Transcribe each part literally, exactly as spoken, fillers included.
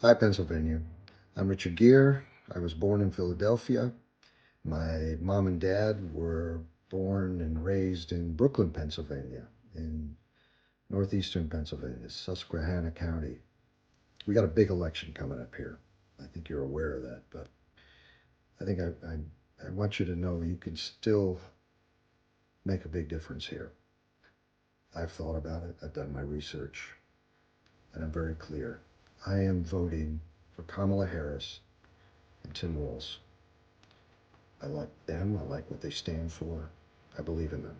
Hi, Pennsylvania. I'm Richard Gere. I was born in Philadelphia. My mom and dad were born and raised in Brooklyn, Pennsylvania, in northeastern Pennsylvania, Susquehanna County. We got a big election coming up here. I think you're aware of that, but I think I, I, I want you to know you can still make a big difference here. I've thought about it, I've done my research, and I'm very clear. I am voting for Kamala Harris and Tim Walz. I like them, I like what they stand for, I believe in them.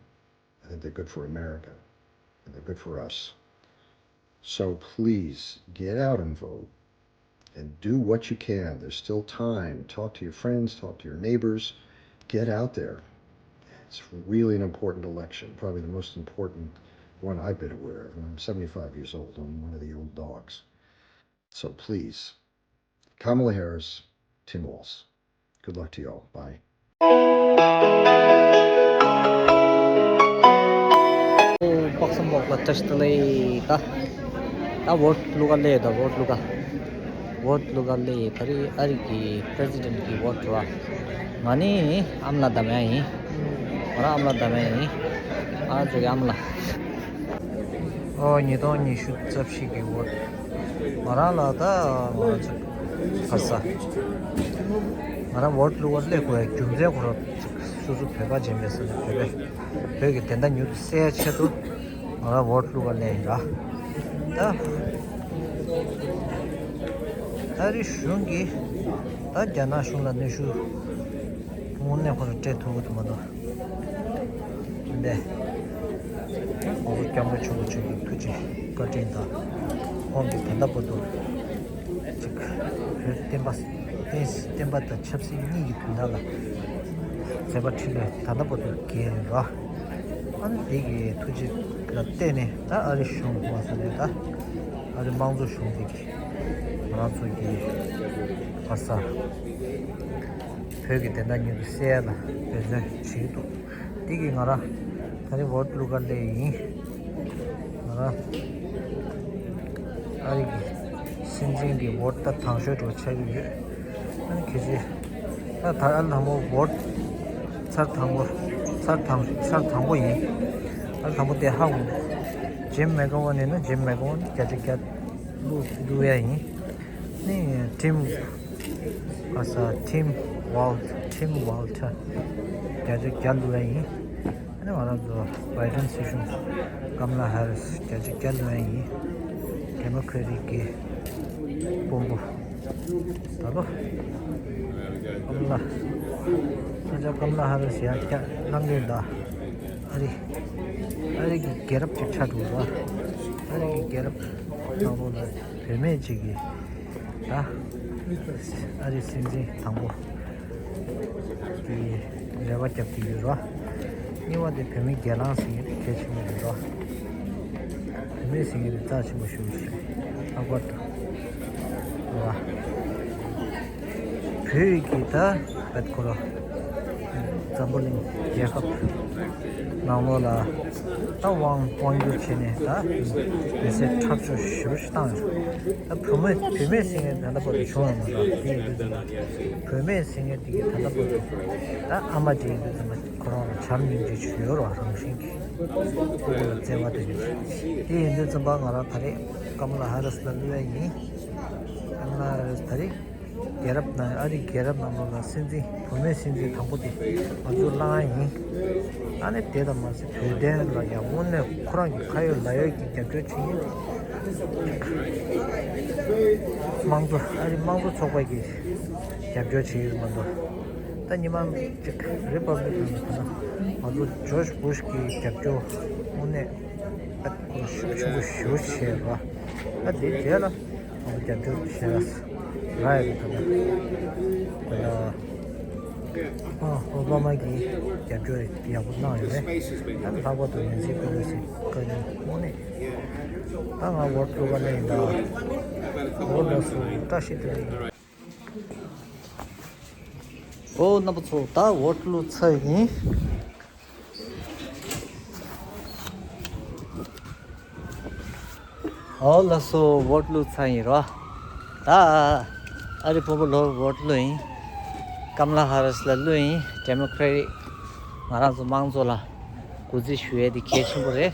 I think they're good for America, and they're good for us. So please get out and vote and do what you can. There's still time. Talk to your friends, talk to your neighbors, get out there. It's really an important election, probably the most important one I've been aware of. I'm seventy-five years old, I'm one of the old dogs. So please, Kamala Harris, Tim Walz. Good luck to you all. Bye. དཔག་བསམ་འོག་ལ་བཀྲ་ཤིས་བདེ་ལེགས། ད་ད་བོ་ཊི་བླུག་ག་སླེབས། ད་བོ་ཊི་བླུག་ག་བོ་ཊི་བླུག་ག་སླེབས། ད་རེས་ཨ་རི་གི་པི་རེ་སི་ཌེན་ཊི་གི་བོ་ཊི་རེད་བ། ང་ནི་ཨ་མ་ལགས་འདེམས་ཡ་ཡིན། ང་རང་ཨ་མ་ལགས་འདེམས་ཡ་ཡིན། ང་རང་ཚོ་གི་ཨ་མ་ལགས། ཨོ་ཉིས་སྟོང་ཉི་ཤུ་རྩ་བཞི་གི་བོ་ཊི། ང་རང་ལ་ད་ང་རང་ཚོ་ག་ས། ང་རང་བོ་ཊི་བླུག་ག་སླེབས་དགོས་ཡ་རྒྱུ་མཚན་ཁོ་རང་སོ་སོ་བོད་པ་ཡིན་པའི་ས་ནས་བོད་པའི་བོད་ཀྱི་བདེན་མཐའ་མྱུར་དུ་གསལ་ཡ་ཆེད་དུ་ང་རང་བོ་ཊི་བླུག་ག་སླེབས་ཡིན་ར། ད་ད་རེས་གཞུང་གིས་ད་རྒྱ་ནག་གཞུང་ལ་གནོན་ཤུགས་དངོས་གནས་ཁོ་རང་སྤྲད་ཐུབ་ཀྱི་འདུག་མ་གཏོགས། འདི་གོང་ས་སྐྱབས་མགོན་ཆེན་པོ་མཆོག་གི་ཐུགས་རྗེ་བཀའ་དྲིན་དང་། ཁོང་གིས་ད་ལྟ་བར་དུ་ཅིག་བོད་བསྟན་པ་བསྟན་བསྟན་པ་དང་ཆབ་སྲིད་གཉིས་ཀྱི་དོན་དག་ལ་མཛད་པ་འཕྲིན་ལས་ད་ལྟ་བར་དུ་རྒྱས་ཡོད་ར། ཨ་ནི་དེ་གི་ཐུགས་རྗེ་ལ་བརྟེན་ནས་ད་ཨ་རི་གཞུང་མ་ཟེར་ནས་ད་ཨ་རི་དམངས་གཙོ་གཞུང་འདི་གིས་ང་རང་ཚོ་གི་ག་ས་བོད་ཀྱི་བདེན་མཐའ་མྱུར་དུ་གསལ་ཡ་ལ་འབད་བརྩོན་བྱེད་ཀྱི་འདུག་འདི་གིས་ང་རང་ད་རེས་བོ་ཊི་བླུག་ག་སླེབས་ཡིན། ང་རང་ཨ་རི་གི་སྲིད་འཛིན་གྱི་བོ་ཊི་ད་དང་ཤོས་འདྲ་བོ་ཆགས་ཀྱི་ཡོད། ཨ་ནི་གལ་སྲིད་ད་ད་ཨ་ལ་དང་པོ་བོ་ཊི་ཚར་དང་པོ་ཚར་དང་ཚར་དང་པོ་ཡིན། ཨ་ལ་དང་པོ་དེ་ཧ་གོ་འདུག་ཇིམ་མེ་ཀེ་ཝན་ཡིན་ན་ཇིམ་མེ་ཀེ་ཝན་བརྒྱ་ཆ་བརྒྱ་བླུག་བླུག་ཡ་ཡིན། ནི་ཊིམ་ག་ས་ཊིམ་ཝལ་ཊིམ་ཝལ་ཊར་བརྒྱ་ཆ་བརྒྱ་བླུག་ཡ་ཡིན། ཨ་ནི་ང་རང་ཚོ་བྷའི་ཌེན་སྲིད་གཞུང་ཀམ་ལ་ཧེ་རི་སི་བརྒྱ་ཆ་བརྒྱ་བླུག་ཡ་ཡིན། ཌེ་མོ་ཀེ་རེ་ཊིག་གི་དཔོན་པོ་ད་ལོ་ཀམ་ལ་ས་ཆ་ཀམ་ལ་ཧེ་རི་སི་ཡར་བསྐྱར་གནང་གི་ཡོད་ད། ཨ་རི་ཨ་རི་གི་རྒྱལ་རབས་ཅིག་ཆགས་འགྲོ་གི་རེད། ཨ་རི་གི་རྒྱལ་རབས་ནང་ལོགས་ལ་བུད་མེད་ཅིག་གིས་ད་ཨ་རིའི་སྲིད་འཛིན་དང་པོ་གི་རེ་བ་བརྒྱབ་ཀྱི་ཡོད་རེད། གཉིས་པ་དེ་བུད་མེད་གྱེན་ལངས་ཟེར་མཁན་དེ་གལ་ཆེན་པོ་རེད་རེད། བུད་མེད་ཟེར་མཁན་དེ་རྩ་ཆེན་པོ་ཞིག་རེད། ལྷག་པར་དུ་རེད། བོད་ཀྱི་ད་བེད་ཁོ་ར་འཛམ་བུ་གླིང་རྒྱལ་ཁབ་ནང་ལོགས་ལ་ད་དབང་དབང་བསྒྱུར་བྱས་ནས་ད་མི་སེར་འཁྲབ་སྦྱོར་ཞེ་པོ་ཞིག་བཏང་ཡོད། ད་བུད་མེད་བུད་མེད་ཟེར་མཁན་ད་ལྟ་བར་དུ་བྱུང་ཡོད་མ་རེད། དེ་ཡིན་དུས་ཙམ་པ་བུད་མེད་ཟེར་མཁན་དེ་གིས་ད་ལྟ་བར་དུ་ད་ཨ་མ་དེ་ཡིན་དུས་ཙམ་པ་ཁོ་རང་ལ་བྱམས་སྙིང་རྗེ་ཅིག་ཡོད་རེད་བ། རང་བཞིན་གྱིས་ཕྲུ་གུ་ལ་བརྩེ་བ་དེ་ཡོད། དེ་ཡིན་དུས་ཙམ་པ་ང་རང་ད་རེས་ཀམ་ལ་ཧེ་རི་སི་ལ་བླུག་ཡ་ཡིན། ཀམ་ལ་ཧེ་རི་སི་ད་རེས་རྒྱལ་རབས་ནང་ཨ་རིའི་རྒྱལ་རབས་ནང་ལོགས་ལ་སྲིད་འཛིན་བུད་མེད་སྲིད་འཛིན་དང་པོ་དེ་ང་ཚོས་བླངས་ཡིན། ཨ་ནི་དེ་དང་མ་ཟད་བོད་དོན་ལ་ཡང་དངོས་གནས་ཁོ་རང་གི་ཁ་ཡོད་ལག་ཡོད་ཀྱི་རྒྱབ་སྐྱོར་བྱེད་ཀྱི་ཡོད། དམངས་གཙོ་ཨ་རི་དམངས་གཙོ་ཚོགས་པ་གི་རྒྱབ་སྐྱོར་བྱེད་ཀྱི་ཡོད་མ་གཏོགས། ད་ཉི་མ་གཅིག་རི་པབ་ལིག་ནང་ལ་ད་ང་ཚོ་ཇོརྗ་བུ་ཤ་གི་རྒྱབ་སྐྱོར་དངོས་གནས་ཨ་ཁོ་ཤུགས་ཆེན་པོ་ཞེ་པོ་བྱས་པ། ད་དེ་རྗེས་ལ། ང་ཚོ་རྒྱབ་སྐྱོར་བྱས་ར་ཡོད་པ་དང་། ཨ་ཨོ་བྷ་མ་གིས་རྒྱབ་སྐྱོར་ཡག་པོ་གནང་ཡོད་རེད། ཨ་ལྷག་པར་དུ་ནེན་སི་པེ་ལོ་སི་བཀའ་དྲིན་དངོས་གནས། ད་ང་ཝོ་ཊི་བླུག་ག་སླེབས་ཡིན་ད། ཨོ་ལགས་སོ་བཀྲ་ཤིས་བདེ་ལེགས། ཨོ་རྣམ་པ་ཚོ་ད་ཝོ་ཊི་བླུག་ཚར་ཡིན། ཨོ་ལགས་སོ་ཝོ་ཊི་བླུག་ཚར་ཡིན་ར། ད་ཨ་རི་སྤོ་བོ་ལོར་བོ་ཊི་བླུགས་ཡིན། ཀམ་ལ་ཧ་རིས་ལ་བླུགས་ཡིན། ཌེ་མོ་ཀྲེ་ཊིག་ང་རང་ཚོ་དམངས་གཙོ་ལ་གུས་བརྩི་ཞུ་ཡས་དེ་གལ་ཆེན་པོ་རེད།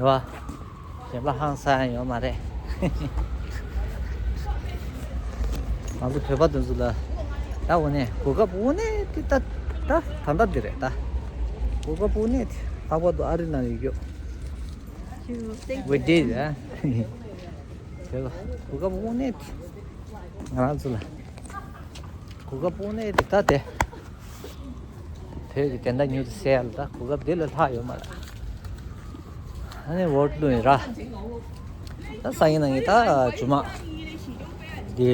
རེད་བ། གཞན་པ་ཧང་སང་ཡང་ཡོད་མ་རེད། ང་ཚོ་བོད་པ་དེ་ཚོ་ལ་ད་དངོས་གནས་གོ་སྐབས་དངོས་གནས་དེ་ད་ད་ད་ལྟ་འདི་རེད་ད། གོ་སྐབས་དངོས་གནས་དེ་ལྷག་པར་དུ་ཨ་རི་ནང་ཡོད་ཡོད། བོད་འདི་རེད། བོད་པ་གོ་སྐབས་དངོས་གནས་དེ་ང་རང་ཚོ་ལ་གོ་སྐབས་དངོས་གནས་དེ་ད་དེ། བོད་ཀྱི་བདེན་མཐའ་མྱུར་དུ་གསལ་ཡ་ལ་ད་གོ་སྐབས་འདི་ལས་ལྷག་ཡོད་མ་རེད། ཨ་ནི་བོ་ཊི་བླུགས་ཡིན་ར། ད་སང་ཉིན་གནངས་ཉིན་ད་ཇུ་མ་འདི་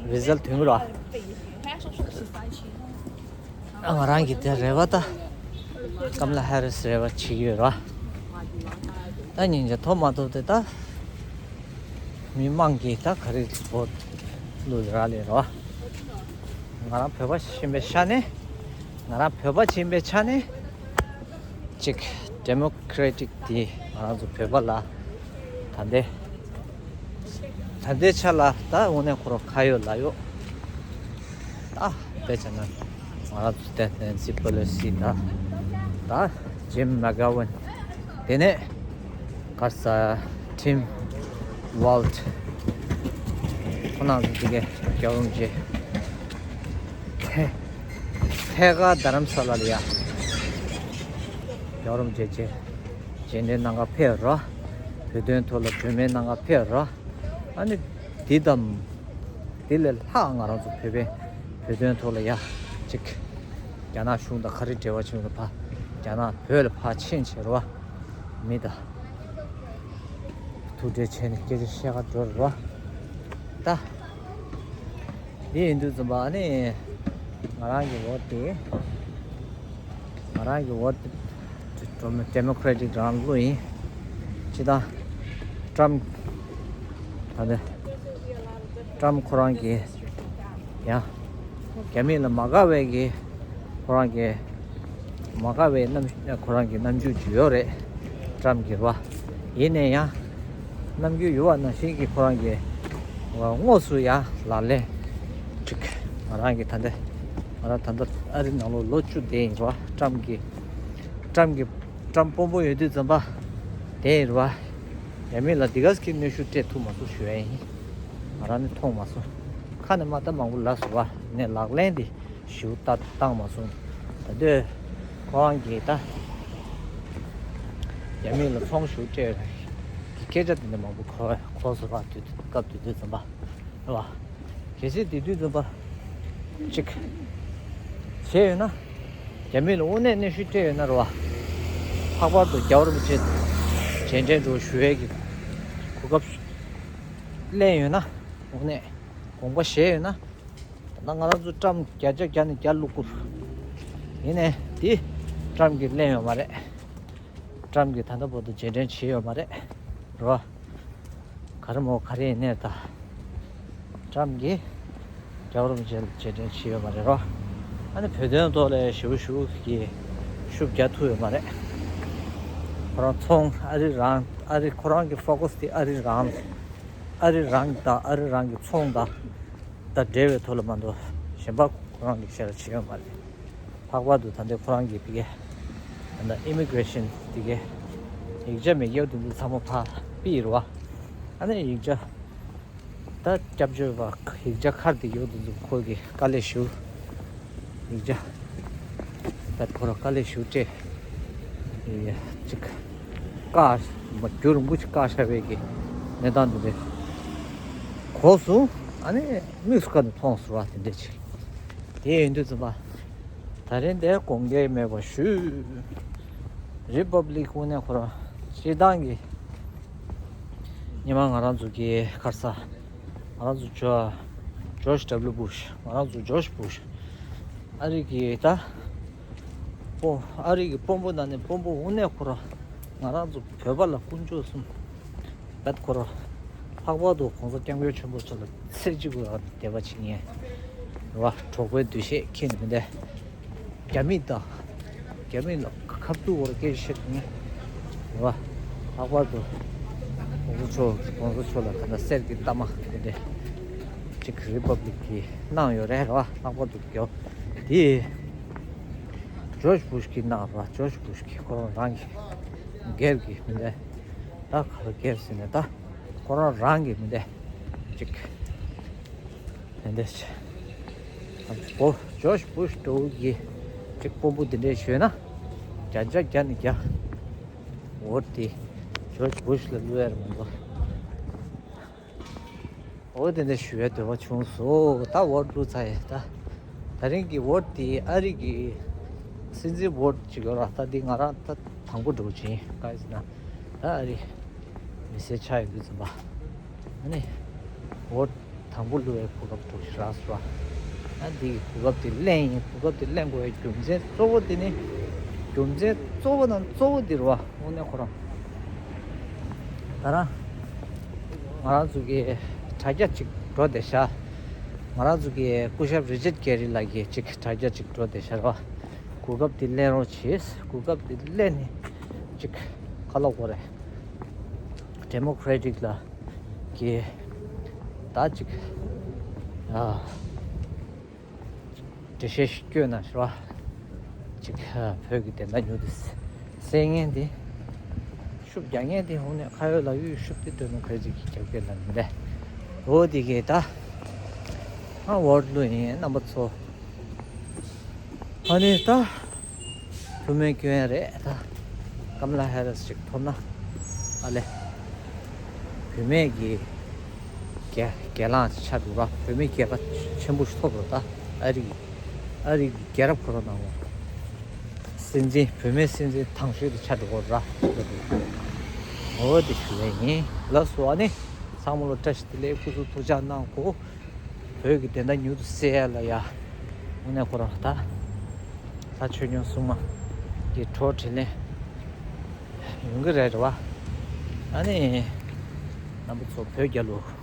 རི་ཛལ་ཐོན་གི་ར། ཨ་ང་རང་གི་དེ་རེ་བ་ད་ཀམ་ལ་ཧ་རིས་རེ་བ་བྱེད་ཀྱི་ཡོད་ར། ད་ཉིན་ཅིག་ཐོབ་མ་ཐོབ་དེ་ད། མི་མང་གིས་ད་ག་རེ་བོ་ཊི་བླུགས་རག་ལས་རོ། ང་རང་བོད་པ་ཞིག་ཡིན་པའི་ཆ་ནས། ང་རང་བོད་པ་ཞིག་ཡིན་པའི་ཆ་ནས། ཅིག་ཌེ་མོ་ཀྲེ་ཊིག་དེ་ང་རང་ཚོ་བོད་པ་ལ། ད་ལྟའི། ད་ལྟའི་ཆ་ལ་ད་དངོས་གནས་ཁོ་རང་ཁ་ཡོད་ལག་ཡོད། ད་དཔེ་བྱས་ན་ང་རང་ཚོ་ད་ནེན་སི་པེ་ལོ་སི་དང་ད་ཇིམ་མེག་གྷ་ཝན། དེ་ནས་ག་རེ་ཟེར་ཊིམ་ཝོལ་ཊི། ཁོང་རྣམ་ཚོ་དེ་གའི་རྒྱལ་བ་རིན་པོ་ཆེ་ཐེ་ཐེ་ག་རྡ་རམ་ས་ལ་ལ་ཡ་རྒྱལ་བ་རིན་པོ་ཆེ་རྗེས་དྲན་གནང་ག་ཕེབས་རོགས། བོད་དོན་ཐོག་ལ་བོད་སྨན་གནང་ག་ཕེབས་རོགས། ཨ་ནི་འདི་དང་། དེ་ལས་ལྷག་ང་རང་ཚོ་བོད་པའི་བོད་དོན་ཐོག་ལ་ཡ་གཅིག་རྒྱ་ནག་གཞུང་དང་ག་རེ་འབྲེལ་བ་བྱུང་ན་ཕ་རྒྱ་ནག་བོད་ལ་ཕར་ཕྱིན་བྱས་རོ། མི་དང་ཐུག་འཕྲད་བྱས་ནས་སྐད་ཆ་བཤད་ག་འགྲོ་རོ། ད་འདི་ཡིན་དུས་ཙམ་པ་ཨ་ནི་ང་རང་གི་འོ་དེ། ང་རང་གི་འོ་ཌེ་མོ་ཀྲེ་ཊིག་རང་བླུགས་ཡིན། ཅི་ད། ཊམ། ད་ལྟ། ཊམ་ཁོ་རང་གི་ཡང་རྒྱ་མི་ལ་མ་དགའ་བའི་གི་ཁོ་རང་གི་མ་དགའ་བའི་རྣམ་ཁོ་རང་གི་རྣམ་འགྱུར་ཅིག་ཡོད་རེད། ཊམ་གི་རེད་བ། ཡིན་ནའི་ཡང་རྣམ་འགྱུར་ཡོད་བ་ནང་བཞིན་གི་ཁོ་རང་གི་དངོས་སུ་ཡང་ལག་ལེན་ཅིག་ང་རང་གི་ད་ལྟ་ང་རང་ད་ལྟ་ཨ་རི་ནང་ལོགས་ལོ་བཅུ་བསྡད་ཡིན་རེད་བ། ཊམ་གི་ཊམ་གི་ཊམ་དཔོན་པོ་ཡོད་དུས་ཙམ་པ་དེ་རེད་བ། རྒྱ་མི་ལ་འདི་ག་ཟིག་གི་གནོན་ཤུགས་སྤྲད་ཐུབ་མ་སོང་ཞུ་ཡ་ཡིན། ང་རང་ནི་མཐོང་མ་སོང་། ཁ་ནས་མ་ད་མང་པོ་ལབ་སོང་བ་ནས་ལག་ལེན་དེ་ཞེ་པོ་ད་བཏང་མ་སོང་། ད་དུས་ཁོ་རང་གིས་ད་རྒྱ་མི་ལ་ཚོང་ཞེ་པོ་སྤྲད་ཡོད་རེད། གི་སྐད་ཆ་དེ་འདྲ་མང་པོ་གོ་གོ་སོང་བ། དུས་སྐབས་དེ་དུས་ཙམ་པ། རེད་བ། གལ་སྲིད་དེ་དུས་ཙམ་པ་ཅིག་བྱས་ཡོད་ན། རྒྱ་མི་ལ་དངོས་གནས་གནོན་ཤུགས་སྤྲད་ཡོད་ན་རེད་བ། ལྷག་པར་དུ་རྒྱལ་བ་རིན་པོ་ཆེ་རྗེས་དྲན་འགྲོ་ཞུ་ཡས་ཀྱི་གོ་སྐབས་ལེན་ཡོད་ན། དངོས་གནས་དགོངས་པ་བཞེས་ཡོད་ན། ད་ང་རང་ཚོ་ཊམ་བརྒྱ་ཆ་བརྒྱ་ནས་བརྒྱ་བླུག་དགོས། ཡིན་ནའི་དེ་ཊམ་གྱིས་ལེན་ཡོད་མ་རེད། ཊམ་གྱིས་ད་ལྟ་བར་དུ་རྗེས་དྲན་བྱས་ཡོད་མ་རེད། རེད་བ། ག་རེ་མོ་ག་རེ་ཡིན་ནའི་ད། ཊམ་གྱིས་རྒྱལ་བ་རིན་པོ་ཆེ་ལ་རྗེས་དྲན་བྱས་ཡོད་མ་རེད་རོ། ཨ་ནི་བོད་དོན་ཐོག་ལ་ཞེ་པོ་ཞེ་པོ་གི་ཤུགས་རྒྱག་ཐུབ་ཡོད་མ་རེད། ཁོ་རང་ཚོང་ཨ་རི་རང་ཨ་རི་ཁོ་རང་གི་ཕོ་ཀ་སི་དེ་ཨ་རི་རང་ཨ་རི་རང་དང་ཨ་རི་རང་གི་ཚོང་དང་དང་འབྲེལ་བའི་ཐོག་ལ་མ་གཏོགས་གཞན་པ་ཁོ་རང་གི་ཆེད་ལ་བྱས་ཡོད་མ་རེད། ལྷག་པར་དུ་ད་ལྟའི་ཁོ་རང་གི་ཕ་གི་ད་ལྟ་ཨི་མི་གྷི་རེ་ཤན་དེ་གའི་ཡིག་ཆ་མེད་ཡོད་དེ་ཚོ་ཚང་མ་ཕར་ཕུད་རེད་བ། ཨ་ནི་ཡིག་ཆ་ད་སྐྱབས་བཅོལ་བ་ཡིག་ཆ་ཁར་དེ་ཡོད་དེ་ཚོ་ཁོ་གི་དཀའ་ལས་ཞུ། ཡིག་ཆ་ད་ཁོ་རང་དཀའ་ལས་ཞུ་སྤྲད་ཡོད་ཡ་ཅིག་བཀག་མ་རྒྱུ་རིང་པོ་ཅིག་བཀག་བཞག་པའི་གི་གནས་སྟངས་དེ་འདྲ་གོ་སོང་། ཨ་ནི་དམིགས་སུ་བཀར་ནས་མཐོང་སོང་བ་དེ་འདྲ་ཅིག་དེ་ཡིན་དུས་ཙམ་པ། ད་རིང་འདིར་དགོངས་འགལ་མེད་པ་ཞུ། རི་པབ་ལིག་དངོས་གནས་ཁོ་རང་སྤྱིར་བཏང་གི་སྔོན་མ་ང་རང་ཚོ་གི་ག་རེ་ཟེར། ང་རང་ཚོ་ཇོ་ཇོརྗ་ཌབ་ལིའུ་བུ་ཤ། ང་རང་ཚོ་ཇོརྗ་བུ་ཤ། ཨ་རི་གི་ད་དཔོན་ཨ་རི་གི་དཔོན་པོ་ནང་ནས་དཔོན་པོ་དངོས་གནས་ཁོ་རང་ང་རང་ཚོ་བོད་པ་ལ་དཀོན་མཆོག་གསུམ། བད་ཁོ་རང་ལྷག་པར་དུ་གོང་ས་སྐྱབས་མགོན་ཆེན་པོ་མཆོག་ལ་ཚེ་གཅིག་པུ་རང་དད་པ་བྱེད་མཁན་རེད་བ། གྲོགས་པོའི་འདུ་ཤེས་ཁྱེར་ནས་མི་འདའ། རྒྱ་མི་དང་རྒྱ་མི་ལ་ཁ་ཐུག་བོར་སྐད་ཆ་བཤད་མཁན་རེད་བ། ལྷག་པར་དུ་གོང་ས་མཆོག་གོང་ས་མཆོག་ལ་ད་ལྟ་གསེར་གྱི་རྟགས་མ་དེ་འདྲ་ ཅིག་རི་པབ་ལིག་གི་གནང་ཡོད་རེད་ར། ལྷག་པར་དུ་རྒྱོ་དེ་ཇོརྗ་བུ་ཤ་གི་གནང་ར། ཇོརྗ་བུ་ཤ་གི་ཁོ་རང་རང་གི་སྒེར་གྱི་མི་འདྲ། ད་ག་ལ་སྒེར་ཟེར་ནས་ད་ཁོ་རང་རང་གི་མི་འདྲ་ཅིག་དེ་འདྲ་ཅིག་ཇོརྗ་བུ་ཤ་འདྲ་བོ་གི་ཅིག་དཔོན་པོ་དེ་འདྲས་ཞུས་ན་བརྒྱ་ཆ་བརྒྱ་ནས་བརྒྱ་འོ་དེ་ཇོརྗ་བུ་ཤ་ལ་བླུག་ཡ་རེད་མ་གཏོགས། འོ་དེ་འདྲ་ཞུ་བའི་འདོད་པ་བྱུང་སོང་། ད་འོ་བླུགས་ཚར་ཡིན་ད། ད་རིང་གི་འོ་དེ་ཨ་རི་གི་སྲིད་འཛིན་འོ་ཅིག་ཡོད་ར། ད་འདི་ང་རང་ད་དང་པོ་འགྲོ་བྱིན་ག་ཟེར་ན་ད་ཨ་རི་མི་སེར་ཆགས་ཡོང་དུས་ཙམ་པ་ཨ་ནི་འོ་དང་པོ་བླུགས་པའི་གོ་སྐབས་འགྲོ་ཞིག་རག་སོང་ར། ཨ་འདི་གི་གོ་སྐབས་དེ་ལེན་ཡིན། གོ་སྐབས་དེ་ལེན་དགོས་པའི་རྒྱུ་མཚན་གཙོ་བོ་དེ་ནི་རྒྱུ་མཚན་གཙོ་བོ་དང་གཙོ་བོ་དེ་རེད་བ། དངོས་གནས་ཁོ་རང་ད་རང་ང་རང་ཚོ་གི་དྲ་རྒྱ་ཅིག་འགྲོ་བསྡད་ཤག་ང་རང་ཚོ་གི་སྐུ་ཞབས་རི་ཅར་ཌ་ཀེ་རི་ལགས་ཀྱི་ཅིག་དྲ་རྒྱ་ཅིག་འགྲོ་བསྡད་ཤག་ར། གོ་སྐབས་འདི་ལེན་རོགས་བྱེད། གོ་སྐབས་འདི་ལེན་ནས་ཅིག་ག་ལབ་དགོས་རེད། ཌེ་མོ་ཀེ་རེ་ཊིག་ལ་གི་ད་ཅིག་ཨ། འགྲེལ་བཤད་ཞིག་བསྐྱོན་ན་ཞུ་བ། ཅིག་བོད་ཀྱི་བདེན་མཐའ་མྱུར་དུ་གསལ་མཁན་དེ། ཤུབས་རྒྱག་མཁན་དེ་ཧོ་ནས་ཁ་ཡོད་ལག་ཡོད་ཤུབས་དེ་སྤྲོད་ན་ཁོས་ཅིག་གི་རྒྱབ་སྐྱོར་ལ་མི་འདྲ། འོ་དེ་གས་ད་ང་འོ་བླུགས་ཡིན་རྣམ་པ་ཚོ། ཨ་ནི་ད་བུད་མེད་སྐྱོན་ཡ་རེད་ད། ཀམ་ལ་ཧེ་རིས་ཅིག་ཐོབ་ན་ཨ་ལེ། བུད་མེད་ཀྱི་རྒྱལ་རྒྱལ་ལངས་ཆགས་འགྲོ་ར། བུད་མེད་རྒྱལ་ཁ་ཆེན་པོ་ཞིག་ཐོབ་རོགས་ད། ཨ་རི་གི་ཨ་རི་གི་རྒྱལ་རབས་ཁོ་རང་ནང་ལ་སྲིད་འཛིན་བུད་མེད་སྲིད་འཛིན་དང་ཤོས་དེ་ཆགས་འགྲོ་གོ་ར། འོ་དེ་ཞུ་ཡ་ཡིན། ལགས་སོ། ཨ་ནི་ཚང་མ་ལ་བཀྲ་ཤིས་བདེ་ལེགས། སྐུ་གཟུགས་ཐུགས་ཅག་གནང་གོ། བོད་ཀྱི་བདེན་མཐའ་མྱུར་དུ་གསལ་ཡ་ལ་ཡ། དངོས་གནས་ཁོ་རང་ད་ད་ཆོས་སྐྱོང་སྲུང་མ་གི་གྲོགས་དྲིན་ལན་ཡོང་གི་རེད་རེད་བ། ཨ་ནི་རྣམ་པ་ཚོ་བོད་རྒྱལ་ལོ།